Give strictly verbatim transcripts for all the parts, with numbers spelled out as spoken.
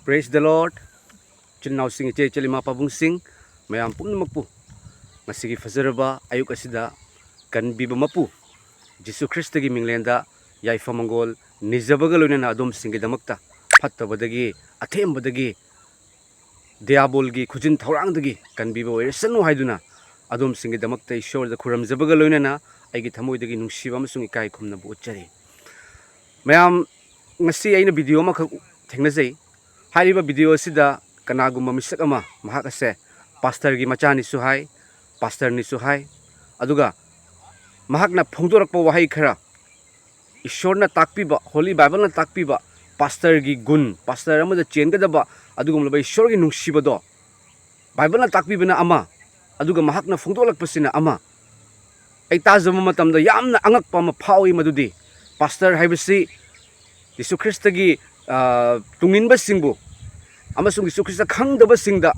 Praise the Lord. ꯏꯆꯤꯜ ꯏꯅꯥꯎꯁꯤꯡ, ꯏꯆꯦ ꯏꯆꯜ, ꯏꯃꯥ ꯄꯥꯕꯨꯡꯁꯤꯡ, ꯃꯌꯥꯝ ꯄꯨꯝꯅꯃꯛꯄꯨ ꯉꯁꯤꯒꯤ ꯐꯖꯔꯕ ꯑꯌꯨꯛ ꯑꯁꯤꯗ ꯀꯟꯕꯤꯕ ꯃꯄꯨ ꯖꯤꯁꯨ ꯈ꯭ꯔꯤꯁꯇꯒꯤ ꯃꯤꯡꯂꯦꯟꯗ ꯌꯥꯏꯐ ꯃꯪꯒꯣꯜ ꯅꯤꯖꯕꯒ ꯂꯣꯏꯅꯅ ꯑꯗꯣꯝꯁꯤꯡꯒꯤꯗꯃꯛꯇ ꯐꯠꯇꯕꯗꯒꯤ, ꯑꯊꯦꯝꯕꯗꯒꯤ, ꯗꯤꯌꯥꯕꯣꯜꯒꯤ ꯈꯨꯖꯤꯟ ꯊꯧꯔꯥꯡꯗꯒꯤ ꯀꯟꯕꯤꯕ ꯑꯣꯏꯔꯁꯅꯨ ꯍꯥꯏꯗꯨꯅ ꯑꯗꯣꯝꯁꯤꯡꯒꯤꯗꯃꯛꯇ ꯏꯁꯣꯔꯗ ꯈꯨꯔꯨꯝꯖꯕꯒ ꯂꯣꯏꯅꯅ ꯑꯩꯒꯤ ꯊꯃꯣꯏꯗꯒꯤ ꯅꯨꯡꯁꯤꯕ ꯑꯃꯁꯨꯡ ꯏꯀꯥꯏ ꯈꯨꯝꯅꯕ ꯎꯠꯆꯔꯤ꯫ ꯃꯌꯥꯝ, ꯉꯁꯤ ꯑꯩꯅ ꯚꯤꯗꯤꯑꯣ ꯑꯃꯈꯛ ꯊꯦꯡꯅꯖꯩ꯫ ꯍꯥꯏꯔꯤꯕ ꯚꯤꯗꯤꯑꯣ ꯑꯁꯤꯗ ꯀꯅꯥꯒꯨꯝꯕ ꯃꯤꯁꯛ ꯑꯃ, ꯃꯍꯥꯛ ꯑꯁꯦ ꯄꯥꯁꯇꯔꯒꯤ ꯃꯆꯥꯅꯤꯁꯨ ꯍꯥꯏ, ꯄꯥꯁꯇꯔꯅꯤꯁꯨ ꯍꯥꯏ, ꯑꯗꯨꯒ ꯃꯍꯥꯛꯅ ꯐꯣꯡꯗꯣꯔꯛꯄ ꯋꯥꯍꯩ ꯈꯔ, ꯏꯁꯣꯔꯅ ꯇꯥꯛꯄꯤꯕ, ꯍꯣꯂꯤ ꯕꯥꯏꯕꯜꯅ ꯇꯥꯛꯄꯤꯕ ꯄꯥꯁꯇꯔꯒꯤ ꯒꯨꯟ, ꯄꯥꯁꯇꯔ ꯑꯃꯗ ꯆꯦꯟꯒꯗꯕ ꯑꯗꯨꯒꯨꯝꯂꯕ ꯏꯁꯣꯔꯒꯤ ꯅꯨꯡꯁꯤꯕꯗꯣ ꯕꯥꯏꯕꯜꯅ ꯇꯥꯛꯄꯤꯕꯅ ꯑꯃ, ꯑꯗꯨꯒ ꯃꯍꯥꯛꯅ ꯐꯣꯡꯗꯣꯛꯂꯛꯄꯁꯤꯅ ꯑꯃ꯫ ꯑꯩ ꯇꯥꯖꯕ ꯃꯇꯝꯗ ꯌꯥꯝꯅ ꯑꯉꯛꯄ ꯑꯃ ꯐꯥꯎꯏ, ꯃꯗꯨꯗꯤ ꯄꯥꯁꯇꯔ ꯍꯥꯏꯕꯁꯤ ꯖꯤꯁꯨ ꯈ꯭ꯔꯤꯁꯇꯒꯤ, ꯑ, ꯇꯨꯡꯏꯟꯕꯁꯤꯡꯕꯨ ꯑꯃꯁꯨꯡ ꯖꯤꯁꯨ ꯈ꯭ꯔꯤꯁꯇ ꯈꯪꯗꯕꯁꯤꯡꯗ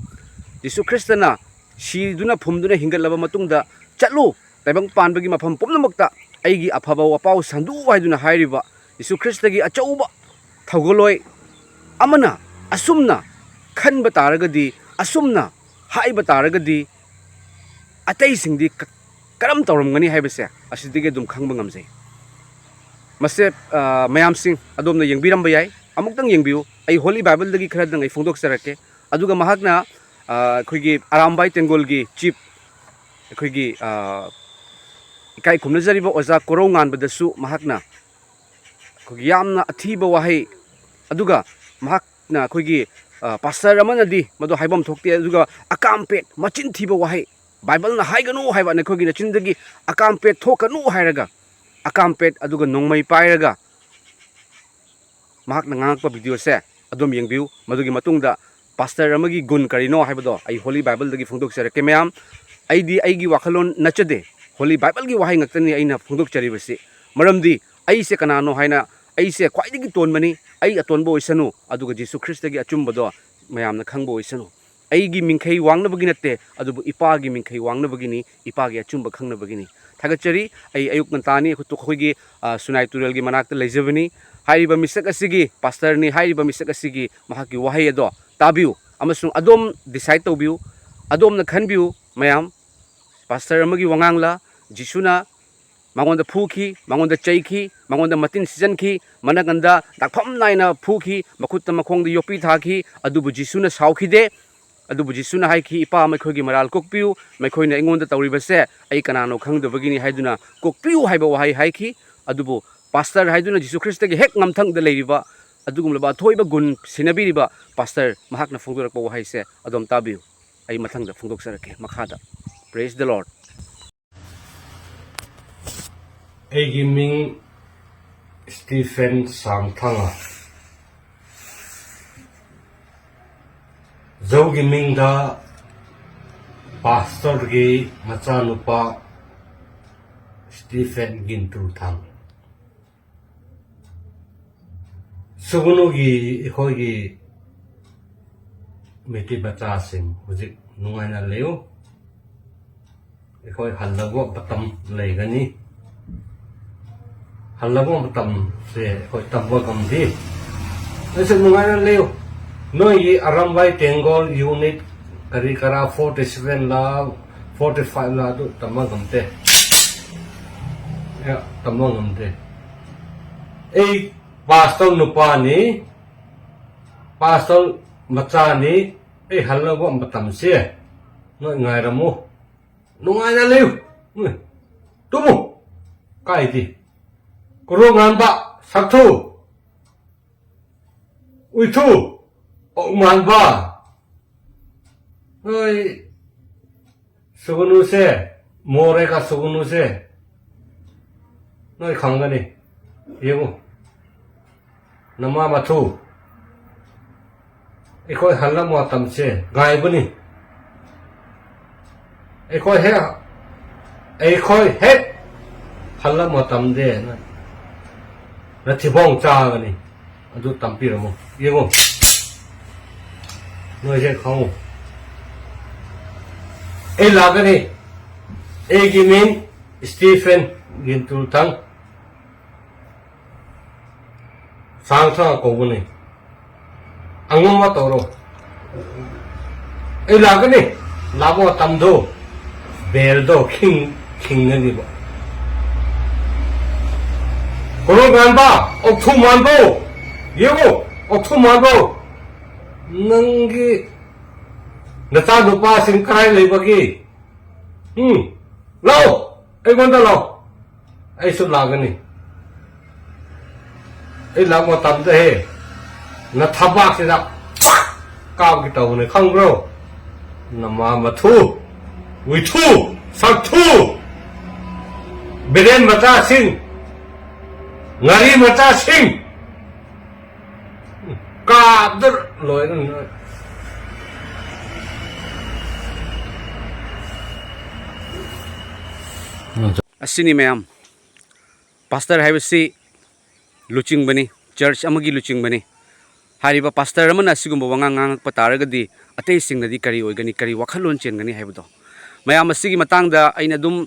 ꯖꯤꯁꯨ ꯈ꯭ꯔꯤꯁꯇꯅ ꯁꯤꯗꯨꯅ ꯐꯨꯝꯗꯨꯅ ꯍꯤꯡꯒꯠꯂꯕ ꯃꯇꯨꯡꯗ, "ꯆꯠꯂꯨ, ꯇꯥꯏꯕꯪ ꯄꯥꯟꯕꯒꯤ ꯃꯐꯝ ꯄꯨꯝꯅꯃꯛꯇ ꯑꯩꯒꯤ ꯑꯐꯕ ꯋꯥꯄꯥꯎ ꯁꯟꯗꯣꯛꯎ" ꯍꯥꯏꯗꯨꯅ ꯍꯥꯏꯔꯤꯕ ꯖꯤꯁꯨ ꯈ꯭ꯔꯤꯁꯇꯒꯤ ꯑꯆꯧꯕ ꯊꯧꯒꯜꯂꯣꯏ ꯑꯃꯅ ꯑꯁꯨꯝꯅ ꯈꯟꯕ ꯇꯥꯔꯒꯗꯤ, ꯑꯁꯨꯝꯅ ꯍꯥꯏꯕ ꯇꯥꯔꯒꯗꯤ, ꯑꯇꯩꯁꯤꯡꯗꯤ ꯀ-, ꯀꯔꯝ ꯇꯧꯔꯝꯒꯅꯤ ꯍꯥꯏꯕꯁꯦ ꯑꯁꯤꯗꯒꯤ ꯑꯗꯨꯝ ꯈꯪꯕ ꯉꯝꯖꯩ꯫ ꯃꯁꯦ, ꯑ, ꯃꯌꯥꯝꯁꯤꯡ ꯑꯗꯣꯝꯅ ꯌꯦꯡꯕꯤꯔꯝꯕ ꯌꯥꯏ꯫ ꯑꯃꯨꯛꯇꯪ ꯌꯦꯡꯕꯤꯌꯨ꯫ ꯑꯩ ꯍꯣꯂꯤ ꯕꯥꯏꯕꯜꯗꯒꯤ ꯈꯔꯗꯪ ꯑꯩ ꯐꯣꯡꯗꯣꯛꯆꯔꯛꯀꯦ꯫ ꯑꯗꯨꯒ ꯃꯍꯥꯛꯅ, ꯑ, ꯑꯩꯈꯣꯏꯒꯤ ꯑꯔꯥꯝꯕꯥꯏ ꯇꯦꯡꯒꯣꯜꯒꯤ ꯆꯤꯞ, ꯑꯩꯈꯣꯏꯒꯤ, ꯑ, ꯏꯀꯥꯏ ꯈꯨꯝꯅꯖꯔꯤꯕ ꯑꯣꯖꯥ ꯀꯣꯔꯧ ꯉꯥꯟꯕꯗꯁꯨ ꯃꯍꯥꯛꯅ ꯑꯩꯈꯣꯏꯒꯤ ꯌꯥꯝꯅ ꯑꯊꯤꯕ ꯋꯥꯍꯩ, ꯑꯗꯨꯒ ꯃꯍꯥꯛꯅ ꯑꯩꯈꯣꯏꯒꯤ, ꯑ, ꯄꯥꯁꯇꯔ ꯑꯃꯅꯗꯤ ꯃꯗꯨ ꯍꯥꯏꯐꯝ ꯊꯣꯛꯇꯦ, ꯑꯗꯨꯒ ꯑꯀꯥꯝꯄꯦꯠ, ꯃꯆꯤꯟ ꯊꯤꯕ ꯋꯥꯍꯩ, ꯕꯥꯏꯕꯜꯅ ꯍꯥꯏꯒꯅꯨ ꯍꯥꯏꯕ, "ꯅꯈꯣꯏꯒꯤ ꯅꯆꯤꯟꯗꯒꯤ ꯑꯀꯥꯝꯄꯦꯠ ꯊꯣꯛꯀꯅꯨ" ꯍꯥꯏꯔꯒ, ꯑꯀꯥꯝꯄꯦꯠ ꯑꯗꯨꯒ ꯅꯣꯡꯃꯩ ꯄꯥꯏꯔꯒ ꯃꯍꯥꯛꯅ ꯉꯥꯡꯉꯛꯄ ꯚꯤꯗꯤꯑꯣꯁꯦ ꯑꯗꯨꯝ ꯌꯦꯡꯕꯤꯌꯨ꯫ ꯃꯗꯨꯒꯤ ꯃꯇꯨꯡꯗ ꯄꯥꯁꯇꯔ ꯑꯃꯒꯤ ꯒꯨꯟ ꯀꯔꯤꯅꯣ ꯍꯥꯏꯕꯗꯣ ꯑꯩ ꯍꯣꯂꯤ ꯕꯥꯏꯕꯜꯗꯒꯤ ꯐꯣꯡꯗꯣꯛꯆꯔꯛꯀꯦ꯫ ꯃꯌꯥꯝ, ꯑꯩꯗꯤ ꯑꯩꯒꯤ ꯋꯥꯈꯜꯂꯣꯟ ꯅꯠꯆꯗꯦ, ꯍꯣꯂꯤ ꯕꯥꯏꯕꯜꯒꯤ ꯋꯥꯍꯩ ꯉꯥꯛꯇꯅꯤ ꯑꯩꯅ ꯐꯣꯡꯗꯣꯛꯆꯔꯤꯕꯁꯤ꯫ ꯃꯔꯝꯗꯤ ꯑꯩꯁꯦ ꯀꯅꯥꯅꯣ ꯍꯥꯏꯅ, ꯑꯩꯁꯦ ꯈ꯭ꯋꯥꯏꯗꯒꯤ ꯇꯣꯟꯕꯅꯤ, ꯑꯩ ꯑꯇꯣꯟꯕ ꯑꯣꯏꯁꯅꯨ, ꯑꯗꯨꯒ ꯖꯤꯁꯨ ꯈ꯭ꯔꯤꯁꯇꯒꯤ ꯑꯆꯨꯝꯕꯗꯣ ꯃꯌꯥꯝꯅ ꯈꯪꯕ ꯑꯣꯏꯁꯅꯨ꯫ ꯑꯩꯒꯤ ꯃꯤꯡꯈꯩ ꯋꯥꯡꯅꯕꯒꯤ ꯅꯠꯇꯦ, ꯑꯗꯨꯕꯨ ꯏꯄꯥꯒꯤ ꯃꯤꯡꯈꯩ ꯋꯥꯡꯅꯕꯒꯤꯅꯤ, ꯏꯄꯥꯒꯤ ꯑꯆꯨꯝꯕ ꯈꯪꯅꯕꯒꯤꯅꯤ꯫ ꯊꯥꯒꯠꯆꯔꯤ꯫ ꯑꯩ ꯑꯌꯨꯛ ꯉꯟꯇꯥꯅꯤ, ꯑꯩꯈꯣꯏ, ꯑꯩꯈꯣꯏꯒꯤ, ꯑ, ꯁꯨꯅꯥꯏ ꯇꯨꯔꯦꯜꯒꯤ ꯃꯅꯥꯛꯇ ꯂꯩꯖꯕꯅꯤ꯫ ꯍꯥꯏꯔꯤꯕ ꯃꯤꯁꯛ ꯑꯁꯤꯒꯤ, ꯄꯥꯁꯇꯔꯅꯤ ꯍꯥꯏꯔꯤꯕ ꯃꯤꯁꯛ ꯑꯁꯤꯒꯤ ꯃꯍꯥꯛꯀꯤ ꯋꯥꯍꯩ ꯑꯗꯣ ꯇꯥꯕꯤꯌꯨ, ꯑꯃꯁꯨꯡ ꯑꯗꯣꯝ decide ꯇꯧꯕꯤꯌꯨ, ꯑꯗꯣꯝꯅ ꯈꯟꯕꯤꯌꯨ꯫ ꯃꯌꯥꯝ, ꯄꯥꯁꯇꯔ ꯑꯃꯒꯤ ꯋꯥꯉꯥꯡꯂ? ꯖꯤꯁꯨꯅ ꯃꯉꯣꯟꯗ ꯐꯨꯈꯤ, ꯃꯉꯣꯟꯗ ꯆꯩꯈꯤ, ꯃꯉꯣꯟꯗ ꯃꯇꯤꯟ ꯁꯤꯖꯟꯈꯤ, ꯃꯅꯒꯟꯗ ꯗꯥꯛꯐꯝ ꯅꯥꯏꯅ ꯐꯨꯈꯤ, ꯃꯈꯨꯠꯇ ꯃꯈꯣꯡꯗ ꯌꯣꯠꯄꯤ ꯊꯥꯈꯤ, ꯑꯗꯨꯕꯨ ꯖꯤꯁꯨꯅ ꯁꯥꯎꯈꯤꯗꯦ꯫ ꯑꯗꯨꯕꯨ ꯖꯤꯁꯨꯅ ꯍꯥꯏꯈꯤ, "ꯏꯄꯥ, ꯃꯈꯣꯏꯒꯤ ꯃꯔꯥꯜ ꯀꯣꯛꯄꯤꯌꯨ, ꯃꯈꯣꯏꯅ ꯑꯩꯉꯣꯟꯗ ꯇꯧꯔꯤꯕꯁꯦ ꯑꯩ ꯀꯅꯥꯅꯣ ꯈꯪꯗꯕꯒꯤꯅꯤ" ꯍꯥꯏꯗꯨꯅ "ꯀꯣꯛꯄꯤꯌꯨ" ꯍꯥꯏꯕ ꯋꯥꯍꯩ ꯍꯥꯏꯈꯤ꯫ ꯑꯗꯨꯕꯨ ꯄꯥꯁꯇꯔ ꯍꯥꯏꯗꯨꯅ ꯖꯤꯁꯨ ꯈ꯭ꯔꯤꯁꯇꯒꯤ ꯍꯦꯛ ꯉꯝꯊꯪꯗ ꯂꯩꯔꯤꯕ ꯑꯗꯨꯒꯨꯝꯂꯕ ꯑꯊꯣꯏꯕ ꯒꯨꯟ ꯁꯤꯟꯅꯕꯤꯔꯤꯕ ꯄꯥꯁꯇꯔ ꯃꯍꯥꯛꯅ ꯐꯣꯡꯗꯣꯔꯛꯄ ꯋꯥꯍꯩꯁꯦ ꯑꯗꯣꯝ ꯇꯥꯕꯤꯌꯨ꯫ ꯑꯩ ꯃꯊꯪꯗ ꯐꯣꯡꯗꯣꯛꯆꯔꯛꯀꯦ ꯃꯈꯥꯗ꯫ Praise the Lord꯫ ꯑꯩꯒꯤ ꯃꯤꯡ ꯁ꯭ꯇꯤꯐꯦꯟ ꯁꯥꯝꯊꯥꯉ꯫ ꯖꯧꯒꯤ ꯃꯤꯡꯗ ꯄꯥꯁꯇꯔꯒꯤ ꯃꯆꯥꯅꯨꯄꯥ ꯁ꯭ꯇꯤꯐꯦꯟ ꯒꯤꯟꯇꯨꯊꯥꯡ꯫ ꯁꯨꯒꯨꯅꯨꯒꯤ ꯑꯩꯈꯣꯏꯒꯤ ꯃꯩꯇꯩ ꯃꯆꯥꯁꯤꯡ ꯍꯧꯖꯤꯛ ꯅꯨꯡꯉꯥꯏꯅ ꯂꯩꯌꯨ꯫ ꯑꯩꯈꯣꯏ ꯍꯜꯂꯕ ꯃꯇꯝ ꯂꯩꯒꯅꯤ꯫ ꯍꯜꯂꯕ ꯃꯇꯝꯁꯦ ꯑꯩꯈꯣꯏ ꯇꯝꯕ ꯉꯝꯗꯦ꯫ ꯅꯣꯏꯁꯨ ꯅꯨꯡꯉꯥꯏꯅ ꯂꯩꯌꯨ꯫ ꯅꯣꯏꯒꯤ ꯑꯔꯝꯕꯥꯏ ꯇꯦꯡꯒꯣꯜ ꯌꯨꯅꯤꯠ ꯀꯔꯤ ꯀꯔꯥ forty seven ꯂꯥ, forty five ꯂꯥ ꯑꯗꯨ ꯇꯝꯕ ꯉꯝꯗꯦ꯫ ꯌꯥ, ꯇꯝꯕ ꯉꯝꯗꯦ꯫ ꯑꯩ ꯄꯥꯁꯇꯔ ꯅꯨꯄꯥꯅꯤ, ꯄꯥꯁꯇꯔ ꯃꯆꯥꯅꯤ꯫ ꯑꯩ ꯍꯜꯂꯛꯄ ꯃꯇꯝꯁꯦ ꯅꯣꯏ ꯉꯥꯏꯔꯝꯃꯨ꯫ ꯅꯨꯡꯉꯥꯏꯅ ꯂꯩꯌꯨ꯫ ꯎꯝ꯫ ꯇꯨꯝꯃꯨ꯫ ꯀꯥꯏꯗꯤ? ꯀꯣꯔꯣ ꯉꯥꯟꯕ, ꯁꯛꯊꯨ, ꯎꯏꯊꯨ, ꯄꯥꯎ ꯃꯥꯟꯕ꯫ ꯅꯣꯏ ꯁꯨꯒꯨꯅꯨꯁꯦ, ꯃꯣꯔꯦꯒ ꯁꯨꯒꯨꯅꯨꯁꯦ, ꯅꯣꯏ ꯈꯪꯒꯅꯤ꯫ ꯌꯦꯡꯉꯨ꯫ ꯅꯃꯥ ꯃꯊꯨ꯫ ꯑꯩꯈꯣꯏ ꯍꯜꯂꯛ ꯃꯇꯝꯁꯦ ꯉꯥꯏꯕꯅꯤ꯫ ꯑꯩꯈꯣꯏ ꯍꯦꯛ, ꯑꯩꯈꯣꯏ ꯍꯦꯛ ꯍꯜꯂꯛ ꯃꯇꯝꯗ ꯅ-, ꯅꯊꯤꯕꯣꯡ ꯆꯥꯒꯅꯤ꯫ ꯑꯗꯨ ꯇꯝꯕꯤꯔꯝꯃꯣ꯫ ꯌꯦꯡꯉꯣ꯫ ꯅꯣꯏꯁꯦ ꯈꯪꯉꯨ꯫ ꯑꯩ ꯂꯥꯛꯀꯅꯤ꯫ ꯑꯩꯒꯤ ꯃꯤꯡ ꯁ꯭ꯇꯤꯐꯦꯟ ꯒꯤꯟꯇꯨꯊꯥꯡ꯫ ꯇꯥꯡ ꯇꯔꯥ ꯀꯧꯕꯅꯦ꯫ ꯑꯉꯝꯕ ꯇꯧꯔꯣ꯫ ꯑꯩ ꯂꯥꯛꯀꯅꯤ꯫ ꯂꯥꯛꯄ ꯃꯇꯝꯗꯣ ꯕꯦꯜꯗꯣ ꯈꯤꯡ-, ꯈꯤꯡꯒꯅꯤꯕ꯫ ꯀꯣꯔꯧ ꯃꯥꯟꯕ, ꯑꯣꯛꯊꯨ ꯃꯥꯟꯕꯧ, ꯌꯦꯡꯉꯨ, ꯑꯣꯛꯊꯨ ꯃꯥꯟꯕꯧ, ꯅꯪꯒꯤ ꯅꯆꯥꯅꯨꯄꯥꯁꯤꯡ ꯀꯗꯥꯏ ꯂꯩꯕꯒꯦ? ꯎꯝ, ꯂꯥꯛꯑꯣ, ꯑꯩꯉꯣꯟꯗ ꯂꯥꯛꯑꯣ, ꯑꯩꯁꯨ ꯂꯥꯛꯀꯅꯤ꯫ ꯑꯩ ꯂꯥꯛꯄ ꯃꯇꯝꯗ ꯍꯦ, ꯅꯊꯕꯥꯛꯁꯤꯗ ꯀꯥꯞꯀꯦ ꯇꯧꯕꯅꯦ, ꯈꯪꯕ꯭ꯔꯣ? ꯅꯃꯥ ꯃꯊꯨ, ꯎꯏꯊꯨ, ꯁꯛꯊꯨ, ꯕꯤꯔꯦꯟ ꯃꯆꯥꯁꯤꯡ, ꯉꯥꯔꯤ ꯃꯆꯥꯁꯤꯡ, ꯀꯥꯞꯗ ꯂꯣꯏꯅ ꯅꯣꯏ꯫ ꯑꯁꯤꯅꯤ ꯃꯌꯥꯝ, ꯄꯥꯁꯇꯔ ꯍꯥꯏꯕꯁꯤ ꯂꯨꯆꯤꯡꯕꯅꯤ, ꯆꯔꯆ ꯑꯃꯒꯤ ꯂꯨꯆꯤꯡꯕꯅꯤ꯫ ꯍꯥꯏꯔꯤꯕ ꯄꯥꯁꯇꯔ ꯑꯃꯅ ꯑꯁꯤꯒꯨꯝꯕ ꯋꯥꯉꯥꯡ ꯉꯥꯡꯉꯛꯄ ꯇꯥꯔꯒꯗꯤ ꯑꯇꯩꯁꯤꯡꯅꯗꯤ ꯀꯔꯤ ꯑꯣꯏꯒꯅꯤ, ꯀꯔꯤ ꯋꯥꯈꯜꯂꯣꯟ ꯆꯦꯟꯒꯅꯤ ꯍꯥꯏꯕꯗꯣ꯫ ꯃꯌꯥꯝ, ꯑꯁꯤꯒꯤ ꯃꯇꯥꯡꯗ ꯑꯩꯅ ꯑꯗꯨꯝ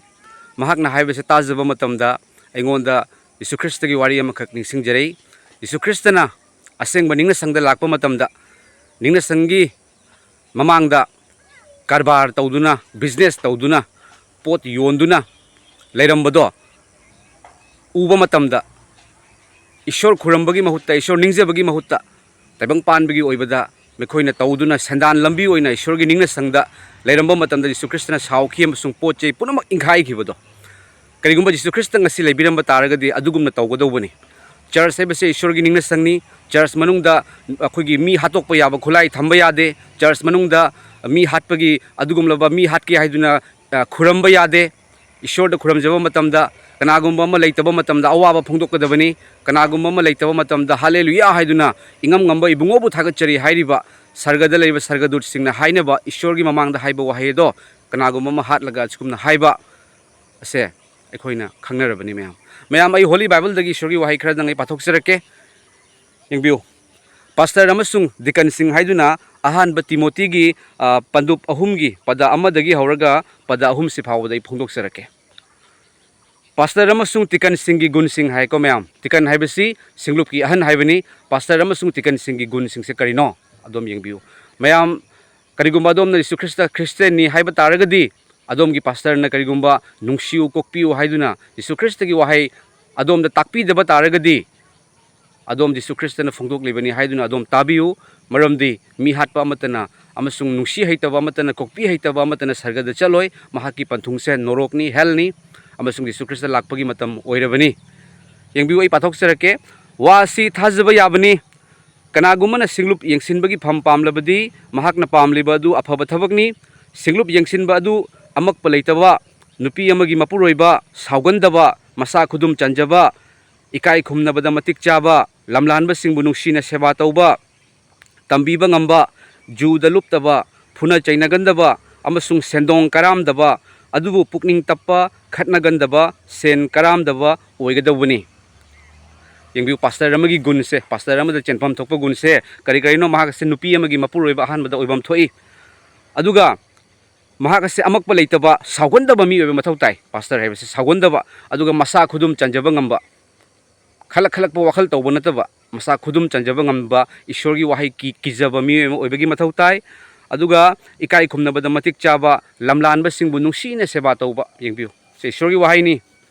ꯃꯍꯥꯛꯅ ꯍꯥꯏꯕꯁꯦ ꯇꯥꯖꯕ ꯃꯇꯝꯗ ꯑꯩꯉꯣꯟꯗ ꯌꯤꯁꯨ ꯈ꯭ꯔꯤꯁꯇꯒꯤ ꯋꯥꯔꯤ ꯑꯃꯈꯛ ꯅꯤꯡꯁꯤꯡꯖꯔꯛꯏ꯫ ꯌꯤꯁꯨ ꯈ꯭ꯔꯤꯁꯇꯅ ꯑꯁꯦꯡꯕ ꯅꯤꯡꯅꯁꯪꯗ ꯂꯥꯛꯄ ꯃꯇꯝꯗ, ꯅꯤꯡꯅꯁꯪꯒꯤ ꯃꯃꯥꯡꯗ ꯀꯔꯕꯥꯔ ꯇꯧꯗꯨꯅ, ꯕꯤꯖꯤꯅꯦꯁ ꯇꯧꯗꯨꯅ, ꯄꯣꯠ ꯌꯣꯟꯗꯨꯅ ꯂꯩꯔꯝꯕꯗꯣ ꯎꯕ ꯃꯇꯝꯗ, ꯏꯁꯣꯔ ꯈꯨꯔꯨꯝꯕꯒꯤ ꯃꯍꯨꯠꯇ, ꯏꯁꯣꯔ ꯅꯤꯡꯖꯕꯒꯤ ꯃꯍꯨꯠꯇ, ꯇꯥꯏꯕꯪ ꯄꯥꯟꯕꯒꯤ ꯑꯣꯏꯕꯗ ꯃꯈꯣꯏꯅ ꯇꯧꯗꯨꯅ, ꯁꯦꯟꯗꯥꯟ ꯂꯝꯕꯤ ꯑꯣꯏꯅ ꯏꯁꯣꯔꯒꯤ ꯅꯤꯡꯅꯁꯪꯗ ꯂꯩꯔꯝꯕ ꯃꯇꯝꯗ, ꯌꯤꯁꯨ ꯈ꯭ꯔꯤꯁꯇꯅ ꯁꯥꯎꯈꯤ ꯑꯃꯁꯨꯡ ꯄꯣꯠ ꯆꯩ ꯄꯨꯝꯅꯃꯛ ꯏꯪꯈꯥꯏꯈꯤꯕꯗꯣ꯫ ꯀꯔꯤꯒꯨꯝꯕ ꯖꯤꯁꯨ ꯈ꯭ꯔꯤꯁꯇ ꯉꯁꯤ ꯂꯩꯕꯤꯔꯝꯕ ꯇꯥꯔꯒꯗꯤ ꯑꯗꯨꯒꯨꯝꯅ ꯇꯧꯒꯗꯧꯕꯅꯤ꯫ ꯆꯔꯆ ꯍꯥꯏꯕꯁꯦ ꯏꯁꯣꯔꯒꯤ ꯅꯤꯡꯅꯁꯪꯅꯤ꯫ ꯆꯔꯆ ꯃꯅꯨꯡꯗ ꯑꯩꯈꯣꯏꯒꯤ ꯃꯤ ꯍꯥꯠꯇꯣꯛꯄ ꯌꯥꯕ ꯈꯨꯠꯂꯥꯏ ꯊꯝꯕ ꯌꯥꯗꯦ꯫ ꯆꯔꯆ ꯃꯅꯨꯡꯗ ꯃꯤ ꯍꯥꯠꯄꯒꯤ, ꯑꯗꯨꯒꯨꯝꯂꯕ ꯃꯤ ꯍꯥꯠꯀꯦ ꯍꯥꯏꯗꯨꯅ, ꯑ, ꯈꯨꯔꯝꯕ ꯌꯥꯗꯦ꯫ ꯏꯁꯣꯔꯗ ꯈꯨꯔꯝꯖꯕ ꯃꯇꯝꯗ ꯀꯅꯥꯒꯨꯝꯕ ꯑꯃ ꯂꯩꯇꯕ ꯃꯇꯝꯗ ꯑꯋꯥꯕ ꯐꯣꯡꯗꯣꯛꯀꯗꯕꯅꯤ꯫ ꯀꯅꯥꯒꯨꯝꯕ ꯑꯃ ꯂꯩꯇꯕ ꯃꯇꯝꯗ "ꯍꯥꯂꯦꯂꯨꯌꯥ" ꯍꯥꯏꯗꯨꯅ, "ꯏꯉꯝ ꯉꯝꯕ ꯏꯕꯨꯡꯉꯣꯕꯨ ꯊꯥꯒꯠꯆꯔꯤ" ꯍꯥꯏꯔꯤꯕ ꯁꯔꯒꯗ ꯂꯩꯕ ꯁꯔꯒꯗꯨꯠꯁꯤꯡꯅ ꯍꯥꯏꯅꯕ ꯏꯁꯣꯔꯒꯤ ꯃꯃꯥꯡꯗ ꯍꯥꯏꯕ ꯋꯥꯍꯩ ꯑꯗꯣ ꯀꯅꯥꯒꯨꯝꯕ ꯑꯃ ꯍꯥꯠꯂꯒ ꯑꯁꯤꯒꯨꯝꯅ ꯍꯥꯏꯕ ꯑꯁꯦ ꯑꯩꯈꯣꯏꯅ ꯈꯪꯅꯔꯕꯅꯤ ꯃꯌꯥꯝ꯫ ꯃꯌꯥꯝ, ꯑꯩ ꯍꯣꯂꯤ ꯕꯥꯏꯕꯜꯗꯒꯤ ꯏꯁꯣꯔꯒꯤ ꯋꯥꯍꯩ ꯈꯔꯗꯪ ꯑꯩ ꯄꯥꯊꯣꯛꯆꯔꯛꯀꯦ꯫ ꯌꯦꯡꯕꯤꯌꯨ꯫ ꯄꯥꯁꯇꯔ ꯑꯃꯁꯨꯡ ꯗꯤꯀꯟꯁꯤꯡ ꯍꯥꯏꯗꯨꯅ ꯑꯍꯥꯟꯕ ꯇꯤꯃꯣꯇꯤꯒꯤ, ꯑ, ꯄꯟꯗꯨꯞ ꯑꯍꯨꯝꯒꯤ ꯄꯗ ꯑꯃꯗꯒꯤ ꯍꯧꯔꯒ ꯄꯗ ꯑꯍꯨꯝꯁꯤ ꯐꯥꯎꯕꯗ ꯑꯩ ꯐꯣꯡꯗꯣꯛꯆꯔꯛꯀꯦ꯫ ꯄꯥꯁꯇꯔ ꯑꯃꯁꯨꯡ ꯇꯤꯀꯟꯁꯤꯡꯒꯤ ꯒꯨꯟꯁꯤꯡ ꯍꯥꯏꯀꯣ ꯃꯌꯥꯝ꯫ ꯇꯤꯀꯟ ꯍꯥꯏꯕꯁꯤ ꯁꯤꯡꯂꯨꯞꯀꯤ ꯑꯍꯟ ꯍꯥꯏꯕꯅꯤ꯫ ꯄꯥꯁꯇꯔ ꯑꯃꯁꯨꯡ ꯇꯤꯀꯟꯁꯤꯡꯒꯤ ꯒꯨꯟꯁꯤꯡꯁꯦ ꯀꯔꯤꯅꯣ? ꯑꯗꯣꯝ ꯌꯦꯡꯕꯤꯌꯨ꯫ ꯃꯌꯥꯝ, ꯀꯔꯤꯒꯨꯝꯕ ꯑꯗꯣꯝꯅ ꯖꯤꯁꯨ ꯈ꯭ꯔꯤꯁꯇ ꯈ꯭ꯔꯤꯁꯇꯤꯌꯥꯟꯅꯤ ꯍꯥꯏꯕ ꯇꯥꯔꯒꯗꯤ, ꯑꯗꯣꯝꯒꯤ ꯄꯥꯁꯇꯔꯅ ꯀꯔꯤꯒꯨꯝꯕ "ꯅꯨꯡꯁꯤꯌꯨ, ꯀꯣꯛꯄꯤꯌꯨ" ꯍꯥꯏꯗꯨꯅ ꯖꯤꯁꯨ ꯈ꯭ꯔꯤꯁꯇꯒꯤ ꯋꯥꯍꯩ ꯑꯗꯣꯝꯗ ꯇꯥꯛꯄꯤꯗꯕ ꯇꯥꯔꯒꯗꯤ, ꯑꯗꯣꯝ ꯖꯤꯁꯨ ꯈ꯭ꯔꯤꯁꯇꯅ ꯐꯣꯡꯗꯣꯛꯂꯤꯕꯅꯤ ꯍꯥꯏꯗꯨꯅ ꯑꯗꯣꯝ ꯇꯥꯕꯤꯌꯨ꯫ ꯃꯔꯝꯗꯤ ꯃꯤ ꯍꯥꯠꯄ ꯑꯃꯠꯇꯅ ꯑꯃꯁꯨꯡ ꯅꯨꯡꯁꯤ ꯍꯩꯇꯕ ꯑꯃꯠꯇꯅ, ꯀꯣꯛꯄꯤ ꯍꯩꯇꯕ ꯑꯃꯠꯇꯅ ꯁꯔꯒꯗ ꯆꯠꯂꯣꯏ꯫ ꯃꯍꯥꯛꯀꯤ ꯄꯟꯊꯨꯡꯁꯦ ꯅꯣꯔꯣꯛꯅꯤ, ꯍꯦꯜꯅꯤ, ꯑꯃꯁꯨꯡ ꯖꯤꯁꯨ ꯈ꯭ꯔꯤꯁꯇ ꯂꯥꯛꯄꯒꯤ ꯃꯇꯝ ꯑꯣꯏꯔꯕꯅꯤ꯫ ꯌꯦꯡꯕꯤꯌꯨ, ꯑꯩ ꯄꯥꯊꯣꯛꯆꯔꯛꯀꯦ꯫ ꯋꯥ ꯑꯁꯤ ꯊꯥꯖꯕ ꯌꯥꯕꯅꯤ꯫ ꯀꯅꯥꯒꯨꯝꯕꯅ ꯁꯤꯡꯂꯨꯞ ꯌꯦꯡꯁꯤꯟꯕꯒꯤ ꯐꯝ ꯄꯥꯝꯂꯕꯗꯤ, ꯃꯍꯥꯛꯅ ꯄꯥꯝꯂꯤꯕ ꯑꯗꯨ ꯑꯐꯕ ꯊꯕꯛꯅꯤ꯫ ꯁꯤꯡꯂꯨꯞ ꯌꯦꯡꯁꯤꯟꯕ ꯑꯗꯨ ꯑꯃꯛꯄ ꯂꯩꯇꯕ, ꯅꯨꯄꯤ ꯑꯃꯒꯤ ꯃꯄꯨꯔꯣꯏꯕ, ꯁꯥꯎꯒꯟꯗꯕ, ꯃꯁꯥ ꯈꯨꯗꯨꯝ ꯆꯟꯖꯕ, ꯏꯀꯥꯏ ꯈꯨꯝꯅꯕꯗ ꯃꯇꯤꯛ ꯆꯥꯕ, ꯂꯝꯂꯥꯟꯕꯁꯤꯡꯕꯨ ꯅꯨꯡꯁꯤꯅ ꯁꯦꯕꯥ ꯇꯧꯕ, ꯇꯝꯕꯤꯕ ꯉꯝꯕ, ꯖꯨꯗ ꯂꯨꯞꯇꯕ, ꯐꯨꯅ ꯆꯩꯅꯒꯟꯗꯕ, ꯑꯃꯁꯨꯡ ꯁꯦꯟꯗꯣꯡ ꯀꯔꯥꯝꯗꯕ, ꯑꯗꯨꯕꯨ ꯄꯨꯛꯅꯤꯡ ꯇꯞꯄ, ꯈꯠꯅꯒꯟꯗꯕ, ꯁꯦꯟ ꯀꯔꯥꯝꯗꯕ ꯑꯣꯏꯒꯗꯧꯕꯅꯤ꯫ ꯌꯦꯡꯕꯤꯌꯨ, ꯄꯥꯁꯇꯔ ꯑꯃꯒꯤ ꯒꯨꯟꯁꯦ, ꯄꯥꯁꯇꯔ ꯑꯃꯗ ꯆꯦꯟꯐꯝ ꯊꯣꯛꯄ ꯒꯨꯟꯁꯦ ꯀꯔꯤ ꯀꯔꯤꯅꯣ? ꯃꯍꯥꯛ ꯑꯁꯤ ꯅꯨꯄꯤ ꯑꯃꯒꯤ ꯃꯄꯨꯔꯣꯏꯕ ꯑꯍꯥꯟꯕꯗ ꯑꯣꯏꯐꯝ ꯊꯣꯛꯏ꯫ ꯑꯗꯨꯒ ꯃꯍꯥꯛ ꯑꯁꯤ ꯑꯃꯛꯄ ꯂꯩꯇꯕ, ꯁꯥꯎꯒꯟꯗꯕ ꯃꯤ ꯑꯣꯏꯕ ꯃꯊꯧ ꯇꯥꯏ꯫ ꯄꯥꯁꯇꯔ ꯍꯥꯏꯕꯁꯤ ꯁꯥꯎꯒꯟꯗꯕ, ꯑꯗꯨꯒ ꯃꯁꯥ ꯈꯨꯗꯨꯝ ꯆꯟꯖꯕ ꯉꯝꯕ, ꯈꯜꯂꯛ ꯈꯜꯂꯛꯄ ꯋꯥꯈꯜ ꯇꯧꯕ ꯅꯠꯇꯕ, ꯃꯁꯥ ꯈꯨꯗꯨꯝ ꯆꯟꯖꯕ ꯉꯝꯕ, ꯏꯁꯣꯔꯒꯤ ꯋꯥꯍꯩ ꯀꯤ-, ꯀꯤꯖꯕ ꯃꯤꯑꯣꯏ ꯑꯃ ꯑꯣꯏꯕꯒꯤ ꯃꯊꯧ ꯇꯥꯏ꯫ ꯑꯗꯨꯒ ꯏꯀꯥꯏ ꯈꯨꯝꯅꯕꯗ ꯃꯇꯤꯛ ꯆꯥꯕ, ꯂꯝꯂꯥꯟꯕꯁꯤꯡꯕꯨ ꯅꯨꯡꯁꯤꯅ ꯁꯦꯕꯥ ꯇꯧꯕ꯫ ꯌꯦꯡꯕꯤꯌꯨ, ꯁꯤ ꯏꯁꯣꯔꯒꯤ ꯋꯥꯍꯩꯅꯤ꯫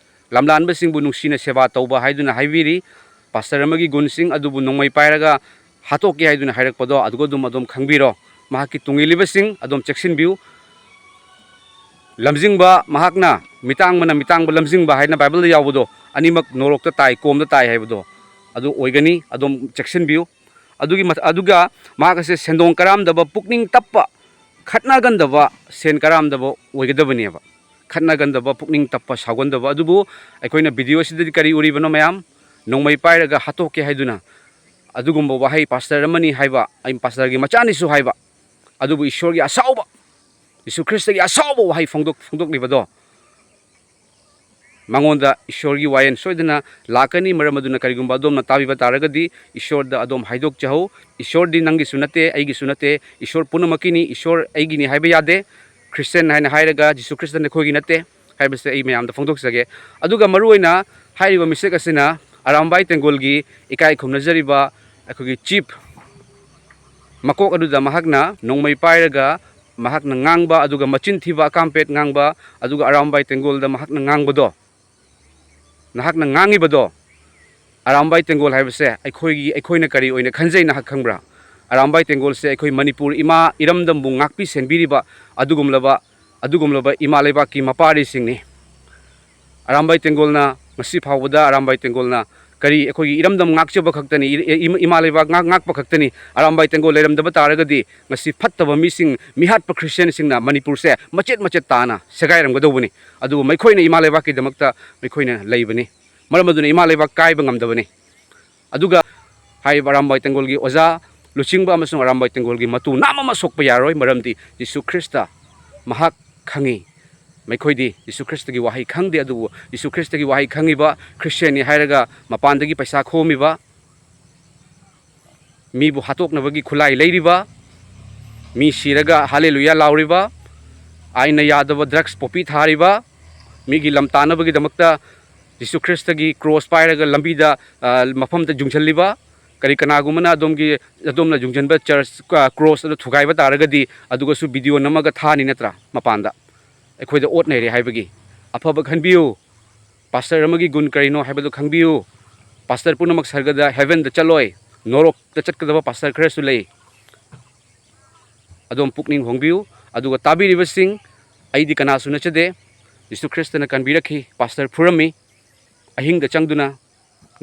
"ꯂꯝꯂꯥꯟꯕꯁꯤꯡꯕꯨ ꯅꯨꯡꯁꯤꯅ ꯁꯦꯕꯥ ꯇꯧꯕ" ꯍꯥꯏꯗꯨꯅ ꯍꯥꯏꯕꯤꯔꯤ꯫ ꯄꯥꯁꯇꯔ ꯑꯃꯒꯤ ꯒꯨꯟꯁꯤꯡ ꯑꯗꯨꯕꯨ ꯅꯣꯡꯃꯩ ꯄꯥꯏꯔꯒ ꯍꯥꯠꯇꯣꯛꯀꯦ ꯍꯥꯏꯗꯨꯅ ꯍꯥꯏꯔꯛꯄꯗꯣ, ꯑꯗꯨꯒ ꯑꯗꯨꯝ ꯑꯗꯣꯝ ꯈꯪꯕꯤꯔꯣ꯫ ꯃꯍꯥꯛꯀꯤ ꯇꯨꯡ ꯏꯜꯂꯤꯕꯁꯤꯡ ꯑꯗꯣꯝ ꯆꯦꯛꯁꯤꯟꯕꯤꯌꯨ꯫ ꯂꯝꯖꯤꯡꯕ, ꯃꯍꯥꯛꯅ ꯃꯤꯇꯥꯡꯕꯅ ꯃꯤꯇꯥꯡꯕ ꯂꯝꯖꯤꯡꯕ ꯍꯥꯏꯅ ꯕꯥꯏꯕꯜꯗ ꯌꯥꯎꯕꯗꯣ, ꯑꯅꯤꯃꯛ ꯅꯣꯔꯣꯛꯇ ꯇꯥꯏ, ꯀꯣꯝꯗ ꯇꯥꯏ ꯍꯥꯏꯕꯗꯣ, ꯑꯗꯨ ꯑꯣꯏꯒꯅꯤ꯫ ꯑꯗꯣꯝ ꯆꯦꯛꯁꯤꯟꯕꯤꯌꯨ꯫ ꯑꯗꯨꯒꯤ ꯃꯊ-, ꯑꯗꯨꯒ ꯃꯍꯥꯛ ꯑꯁꯦ ꯁꯦꯟꯗꯣꯡ ꯀꯔꯥꯝꯗꯕ, ꯄꯨꯛꯅꯤꯡ ꯇꯞꯄ, ꯈꯠꯅꯒꯟꯗꯕ, ꯁꯦꯟ ꯀꯔꯥꯝꯗꯕ ꯑꯣꯏꯒꯗꯕꯅꯦꯕ꯫ ꯈꯠꯅꯒꯟꯗꯕ, ꯄꯨꯛꯅꯤꯡ ꯇꯞꯄ, ꯁꯥꯎꯒꯟꯗꯕ꯫ ꯑꯗꯨꯕꯨ ꯑꯩꯈꯣꯏꯅ ꯚꯤꯗꯤꯑꯣ ꯑꯁꯤꯗꯗꯤ ꯀꯔꯤ ꯎꯔꯤꯕꯅꯣ ꯃꯌꯥꯝ? ꯅꯣꯡꯃꯩ ꯄꯥꯏꯔꯒ ꯍꯥꯠꯇꯣꯛꯀꯦ ꯍꯥꯏꯗꯨꯅ ꯑꯗꯨꯒꯨꯝꯕ ꯋꯥꯍꯩ, "ꯄꯥꯁꯇꯔ ꯑꯃꯅꯤ ꯍꯥꯏꯕ, ꯑꯩ ꯄꯥꯁꯇꯔꯒꯤ ꯃꯆꯥꯅꯤꯁꯨ" ꯍꯥꯏꯕ, ꯑꯗꯨꯕꯨ ꯏꯁꯣꯔꯒꯤ ꯑꯁꯥꯎꯕ, ꯖꯤꯁꯨ ꯈ꯭ꯔꯤꯁꯇꯒꯤ ꯑꯁꯥꯎꯕ ꯋꯥꯍꯩ ꯐꯣꯡꯗꯣꯛ-, ꯐꯣꯡꯗꯣꯛꯂꯤꯕꯗꯣ, ꯃꯉꯣꯟꯗ ꯏꯁꯣꯔꯒꯤ ꯋꯥꯌꯦꯜ ꯁꯣꯏꯗꯅ ꯂꯥꯛꯀꯅꯤ꯫ ꯃꯔꯝ ꯑꯗꯨꯅ ꯀꯔꯤꯒꯨꯝꯕ ꯑꯗꯣꯝꯅ ꯇꯥꯕꯤꯕ ꯇꯥꯔꯒꯗꯤ, ꯏꯁꯣꯔꯗ ꯑꯗꯣꯝ ꯍꯥꯏꯗꯣꯛꯆꯍꯧ꯫ ꯏꯁꯣꯔꯗꯤ ꯅꯪꯒꯤꯁꯨ ꯅꯠꯇꯦ, ꯑꯩꯒꯤꯁꯨ ꯅꯠꯇꯦ, ꯏꯁꯣꯔ ꯄꯨꯝꯅꯃꯛꯀꯤꯅꯤ꯫ ꯏꯁꯣꯔ ꯑꯩꯒꯤꯅꯤ ꯍꯥꯏꯕ ꯌꯥꯗꯦ꯫ ꯈ꯭ꯔꯤꯁꯇꯤꯌꯥꯟ ꯍꯥꯏꯅ ꯍꯥꯏꯔꯒ ꯖꯤꯁꯨ ꯈ꯭ꯔꯤꯁꯇ ꯅꯈꯣꯏꯒꯤ ꯅꯠꯇꯦ꯫ ꯍꯥꯏꯕꯁꯦ ꯑꯩ ꯃꯌꯥꯝꯗ ꯐꯣꯡꯗꯣꯛꯆꯒꯦ꯫ ꯑꯗꯨꯒ ꯃꯔꯨꯑꯣꯏꯅ ꯍꯥꯏꯔꯤꯕ ꯃꯤꯁꯛ ꯑꯁꯤꯅ ꯑꯔꯥꯝꯕꯥꯏ ꯇꯦꯡꯒꯣꯜꯒꯤ ꯏꯀꯥꯏ ꯈꯨꯝꯅꯖꯔꯤꯕ ꯑꯩꯈꯣꯏꯒꯤ ꯆꯤꯐ ꯃꯀꯣꯛ ꯑꯗꯨꯗ ꯃꯍꯥꯛꯅ ꯅꯣꯡꯃꯩ ꯄꯥꯏꯔꯒ ꯃꯍꯥꯛꯅ ꯉꯥꯡꯕ, ꯑꯗꯨꯒ ꯃꯆꯤꯟ ꯊꯤꯕ ꯑꯀꯥꯝꯄꯦꯠ ꯉꯥꯡꯕ, ꯑꯗꯨꯒ ꯑꯔꯥꯝꯕꯥꯏ ꯇꯦꯡꯒꯣꯜꯗ ꯃꯍꯥꯛꯅ ꯉꯥꯡꯕꯗꯣ, ꯅꯍꯥꯛꯅ ꯉꯥꯡꯉꯤꯕꯗꯣ ꯑꯔꯥꯝꯕꯥꯏ ꯇꯦꯡꯒꯣꯜ ꯍꯥꯏꯕꯁꯦ ꯑꯩꯈꯣꯏꯒꯤ, ꯑꯩꯈꯣꯏꯅ ꯀꯔꯤ ꯑꯣꯏꯅ ꯈꯟꯖꯩ ꯅꯍꯥꯛ ꯈꯪꯕ꯭ꯔꯥ? ꯑꯔꯥꯝꯕꯥꯏ ꯇꯦꯡꯒꯣꯜꯁꯦ ꯑꯩꯈꯣꯏ ꯃꯅꯤꯄꯨꯔ ꯏꯃꯥ ꯏꯔꯝꯗꯝꯕꯨ ꯉꯥꯛꯄꯤ ꯁꯦꯟꯕꯤꯔꯤꯕ ꯑꯗꯨꯒꯨꯝꯂꯕ, ꯑꯗꯨꯒꯨꯝꯂꯕ ꯏꯃꯥ ꯂꯩꯕꯥꯛꯀꯤ ꯃꯄꯥꯔꯤꯁꯤꯡꯅꯤ꯫ ꯑꯔꯥꯝꯕꯥꯏ ꯇꯦꯡꯒꯣꯜꯅ ꯉꯁꯤ ꯐꯥꯎꯕꯗ, ꯑꯔꯥꯝꯕꯥꯏ ꯇꯦꯡꯒꯣꯜꯅ ꯀꯔꯤ, ꯑꯩꯈꯣꯏꯒꯤ ꯏꯔꯝꯗꯝ ꯉꯥꯛꯆꯕ ꯈꯛꯇꯅꯤ, ꯏ-, ꯏ-, ꯏꯃꯥ ꯂꯩꯕꯥꯛ ꯉꯥꯛ-, ꯉꯥꯛꯄ ꯈꯛꯇꯅꯤ꯫ ꯑꯔꯥꯝꯕꯥꯏ ꯇꯦꯡꯒꯣꯜ ꯂꯩꯔꯝꯗꯕ ꯇꯥꯔꯒꯗꯤ ꯉꯁꯤ ꯐꯠꯇꯕ ꯃꯤꯁꯤꯡ, ꯃꯤꯍꯥꯠꯄ ꯈ꯭ꯔꯤꯁꯇꯤꯌꯥꯟꯁꯤꯡꯅ ꯃꯅꯤꯄꯨꯔꯁꯦ ꯃꯆꯦꯠ ꯃꯆꯦꯠ ꯇꯥꯅ ꯁꯦꯒꯥꯏꯔꯝꯒꯗꯧꯕꯅꯤ꯫ ꯑꯗꯨꯕꯨ ꯃꯈꯣꯏꯅ ꯏꯃꯥ ꯂꯩꯕꯥꯛꯀꯤꯗꯃꯛꯇ ꯃꯈꯣꯏꯅ ꯂꯩꯕꯅꯤ꯫ ꯃꯔꯝ ꯑꯗꯨꯅ ꯏꯃꯥ ꯂꯩꯕꯥꯛ ꯀꯥꯏꯕ ꯉꯝꯗꯕꯅꯤ꯫ ꯑꯗꯨꯒ ꯍꯥꯏꯔꯤꯕ ꯑꯔꯥꯝꯕꯥꯏ ꯇꯦꯡꯒꯣꯜꯒꯤ ꯑꯣꯖꯥ ꯂꯨꯆꯤꯡꯕ ꯑꯃꯁꯨꯡ ꯑꯔꯥꯝꯕꯥꯏ ꯇꯦꯡꯒꯣꯜꯒꯤ ꯃꯇꯨ ꯅꯥꯝ ꯑꯃ ꯁꯣꯛꯄ ꯌꯥꯔꯣꯏ, ꯃꯔꯝꯗꯤ ꯖꯤꯁꯨ ꯈ꯭ꯔꯤꯁꯇ ꯃꯍꯥꯛ ꯈꯪꯉꯤ꯫ ꯃꯈꯣꯏꯗꯤ ꯖꯤꯁꯨ ꯈ꯭ꯔꯤꯁꯇꯒꯤ ꯋꯥꯍꯩ ꯈꯪꯗꯦ, ꯑꯗꯨꯕꯨ ꯖꯤꯁꯨ ꯈ꯭ꯔꯤꯁꯇꯒꯤ ꯋꯥꯍꯩ ꯈꯪꯉꯤꯕ ꯈ꯭ꯔꯤꯁꯇꯤꯌꯥꯟꯅꯤ ꯍꯥꯏꯔꯒ ꯃꯄꯥꯟꯗꯒꯤ ꯄꯩꯁꯥ ꯈꯣꯝꯃꯤꯕ, ꯃꯤꯕꯨ ꯍꯥꯠꯇꯣꯛꯅꯕꯒꯤ ꯈꯨꯠꯂꯥꯏ ꯂꯩꯔꯤꯕ, ꯃꯤ ꯁꯤꯔꯒ ꯍꯥꯂꯦꯂꯨꯌꯥ ꯂꯥꯎꯔꯤꯕ, ꯑꯥꯏꯟꯅ ꯌꯥꯗꯕ ꯗ꯭ꯔꯒꯁ ꯄꯣꯄꯤ ꯊꯥꯔꯤꯕ, ꯃꯤꯒꯤ ꯂꯝ ꯇꯥꯅꯕꯒꯤꯗꯃꯛꯇ ꯖꯤꯁꯨ ꯈ꯭ꯔꯤꯁꯇꯒꯤ ꯀ꯭ꯔꯣꯁ ꯄꯥꯏꯔꯒ ꯂꯝꯕꯤꯗ, ꯑ, ꯃꯐꯝꯗ ꯌꯨꯡꯁꯤꯜꯂꯤꯕ, ꯀꯔꯤ ꯀꯅꯥꯒꯨꯝꯕꯅ ꯑꯗꯣꯝꯒꯤ, ꯑꯗꯣꯝꯅ ꯌꯨꯡꯁꯤꯟꯕ ꯆꯔꯆ, ꯑ, ꯀ꯭ꯔꯣꯁ ꯑꯗꯨ ꯊꯨꯒꯥꯏꯕ ꯇꯥꯔꯒꯗꯤ ꯑꯗꯨꯒꯁꯨ ꯚꯤꯗꯤꯑꯣ ꯅꯝꯃꯒ ꯊꯥꯅꯤ ꯅꯠꯇ꯭ꯔꯥ ꯃꯄꯥꯟꯗ? ꯑꯩꯈꯣꯏꯗ ꯑꯣꯠ ꯅꯩꯔꯦ ꯍꯥꯏꯕꯒꯤ꯫ ꯑꯐꯕ ꯈꯟꯕꯤꯌꯨ꯫ ꯄꯥꯁꯇꯔ ꯑꯃꯒꯤ ꯒꯨꯟ ꯀꯔꯤꯅꯣ ꯍꯥꯏꯕꯗꯨ ꯈꯪꯕꯤꯌꯨ꯫ ꯄꯥꯁꯇꯔ ꯄꯨꯝꯅꯃꯛ ꯁꯔꯒꯗ, ꯍꯦꯚꯦꯟꯗ ꯆꯠꯂꯣꯏ꯫ ꯅꯣꯔꯣꯛꯇ ꯆꯠꯀꯗꯕ ꯄꯥꯁꯇꯔ ꯈꯔꯁꯨ ꯂꯩ꯫ ꯑꯗꯣꯝ ꯄꯨꯛꯅꯤꯡ ꯍꯣꯡꯕꯤꯌꯨ꯫ ꯑꯗꯨꯒ ꯇꯥꯕꯤꯔꯤꯕꯁꯤꯡ, ꯑꯩꯗꯤ ꯀꯅꯥꯁꯨ ꯅꯠꯆꯗꯦ꯫ ꯖꯤꯁꯨ ꯈ꯭ꯔꯤꯁꯇꯅ ꯀꯟꯕꯤꯔꯛꯈꯤ꯫ ꯄꯥꯁꯇꯔ ꯐꯨꯔꯝꯃꯤ꯫ ꯑꯍꯤꯡꯗ ꯆꯪꯗꯨꯅ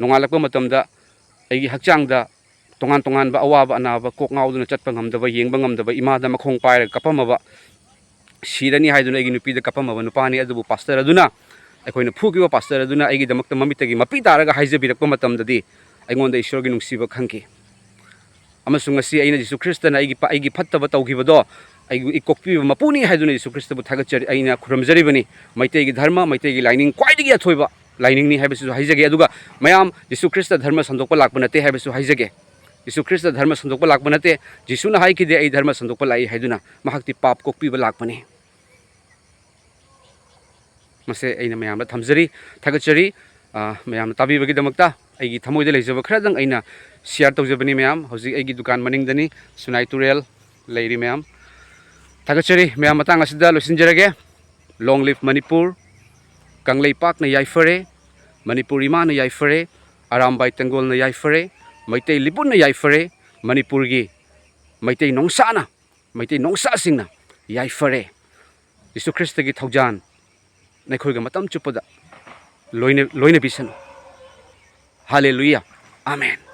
ꯅꯣꯡꯉꯥꯜꯂꯛꯄ ꯃꯇꯝꯗ ꯑꯩꯒꯤ ꯍꯛꯆꯥꯡꯗ ꯇꯣꯉꯥꯟ ꯇꯣꯉꯥꯟꯕ ꯑꯋꯥꯕ ꯑꯅꯥꯕ, ꯀꯣꯛ ꯉꯥꯎꯗꯨꯅ ꯆꯠꯄ ꯉꯝꯗꯕ, ꯌꯦꯡꯕ ꯉꯝꯗꯕ, ꯏꯃꯥꯗ ꯃꯈꯣꯡ ꯄꯥꯏꯔꯒ ꯀꯞꯄꯝꯃꯕ, ꯁꯤꯔꯅꯤ ꯍꯥꯏꯗꯨꯅ ꯑꯩꯒꯤ ꯅꯨꯄꯤꯗ ꯀꯞꯄꯝꯃꯕ ꯅꯨꯄꯥꯅꯤ꯫ ꯑꯗꯨꯕꯨ ꯄꯥꯁꯇꯔ ꯑꯗꯨꯅ, ꯑꯩꯈꯣꯏꯅ ꯐꯨꯈꯤꯕ ꯄꯥꯁꯇꯔ ꯑꯗꯨꯅ ꯑꯩꯒꯤꯗꯃꯛꯇ ꯃꯃꯤꯠꯇꯒꯤ ꯃꯄꯤ ꯇꯥꯔꯒ ꯍꯥꯏꯖꯕꯤꯔꯛꯄ ꯃꯇꯝꯗꯗꯤ ꯑꯩꯉꯣꯟꯗ ꯏꯁꯣꯔꯒꯤ ꯅꯨꯡꯁꯤꯕ ꯈꯪꯈꯤ꯫ ꯑꯃꯁꯨꯡ ꯉꯁꯤ ꯑꯩꯅ ꯖꯤꯁꯨ ꯈ꯭ꯔꯤꯁꯇꯅ ꯑꯩꯒꯤ ꯄ-, ꯑꯩꯒꯤ ꯐꯠꯇꯕ ꯇꯧꯈꯤꯕꯗꯣ ꯑꯩꯒꯤ ꯀꯣꯛꯄꯤꯕ ꯃꯄꯨꯅꯤ ꯍꯥꯏꯗꯨꯅ ꯖꯤꯁꯨ ꯈ꯭ꯔꯤꯁꯇꯕꯨ ꯊꯥꯒꯠꯆꯔꯤ, ꯑꯩꯅ ꯈꯨꯔꯨꯝꯖꯔꯤꯕꯅꯤ꯫ ꯃꯩꯇꯩꯒꯤ ꯙꯔꯃ, ꯃꯩꯇꯩꯒꯤ ꯂꯥꯏꯅꯤꯡ ꯈ꯭ꯋꯥꯏꯗꯒꯤ ꯑꯊꯣꯏꯕ ꯂꯥꯏꯅꯤꯡꯅꯤ ꯍꯥꯏꯕꯁꯤꯁꯨ ꯍꯥꯏꯖꯒꯦ꯫ ꯑꯗꯨꯒ ꯃꯌꯥꯝ ꯖꯤꯁꯨ ꯈ꯭ꯔꯤꯁꯇ ꯙꯔꯃ ꯁꯟꯗꯣꯛꯄ ꯂꯥꯛꯄ ꯅꯠꯇꯦ ꯍꯥꯏꯕꯁꯨ ꯍꯥꯏꯖꯒꯦ꯫ ꯖꯤꯁꯨ ꯈ꯭ꯔꯤꯁꯇ ꯙꯔꯃ ꯁꯟꯗꯣꯛꯄ ꯂꯥꯛꯄ ꯅꯠꯇꯦ꯫ ꯖꯤꯁꯨꯅ ꯍꯥꯏꯈꯤꯗꯦ, "ꯑꯩ ꯙꯔꯃ ꯁꯟꯗꯣꯛꯄ ꯂꯥꯛꯏ" ꯍꯥꯏꯗꯨꯅ꯫ ꯃꯍꯥꯛꯇꯤ ꯄꯥꯞ ꯀꯣꯛꯄꯤꯕ ꯂꯥꯛꯄꯅꯤ꯫ ꯃꯁꯦ ꯑꯩꯅ ꯃꯌꯥꯝꯗ ꯊꯝꯖꯔꯤ, ꯊꯥꯒꯠꯆꯔꯤ꯫ ꯑ, ꯃꯌꯥꯝꯅ ꯇꯥꯕꯤꯕꯒꯤꯗꯃꯛꯇ꯫ ꯑꯩꯒꯤ ꯊꯃꯣꯏꯗ ꯂꯩꯖꯕ ꯈꯔꯗꯪ ꯑꯩꯅ share ꯇꯧꯖꯕꯅꯤ ꯃꯌꯥꯝ꯫ ꯍꯧꯖꯤꯛ ꯑꯩꯒꯤ ꯗꯨꯀꯥꯟ ꯃꯅꯤꯡꯗꯅꯤ, ꯁꯨꯅꯥꯏ ꯇꯨꯔꯦꯜ ꯂꯩꯔꯤ ꯃꯌꯥꯝ꯫ ꯊꯥꯒꯠꯆꯔꯤ ꯃꯌꯥꯝ, ꯃꯇꯥꯡ ꯑꯁꯤꯗ ꯂꯣꯏꯁꯤꯟꯖꯔꯒꯦ꯫ Long live Manipur. ꯀꯪꯂꯩꯄꯥꯛꯅ ꯌꯥꯏꯐꯔꯦ, ꯃꯅꯤꯄꯨꯔ ꯏꯃꯥꯅ ꯌꯥꯏꯐꯔꯦ, ꯑꯔꯥꯝꯕꯥꯏ ꯇꯦꯡꯒꯣꯜꯅ ꯌꯥꯏꯐꯔꯦ, ꯃꯩꯇꯩ ꯂꯤꯄꯨꯟꯅ ꯌꯥꯏꯐꯔꯦ, ꯃꯅꯤꯄꯨꯔꯒꯤ ꯃꯩꯇꯩ ꯅꯣꯡꯁꯥꯅ, ꯃꯩꯇꯩ ꯅꯣꯡꯁꯥꯁꯤꯡꯅ ꯌꯥꯏꯐꯔꯦ꯫ ꯌꯤꯁꯨ ꯈ꯭ꯔꯤꯁꯇꯒꯤ ꯊꯧꯖꯥꯟ ꯅꯈꯣꯏꯒ ꯃꯇꯝ ꯆꯨꯞꯄꯗ ꯂꯣꯏꯅ-, ꯂꯣꯏꯅꯕꯤꯁꯅꯨ꯫ ꯍꯥꯂꯦꯂꯨꯌꯥ꯫ ꯑꯥꯃꯦꯟ꯫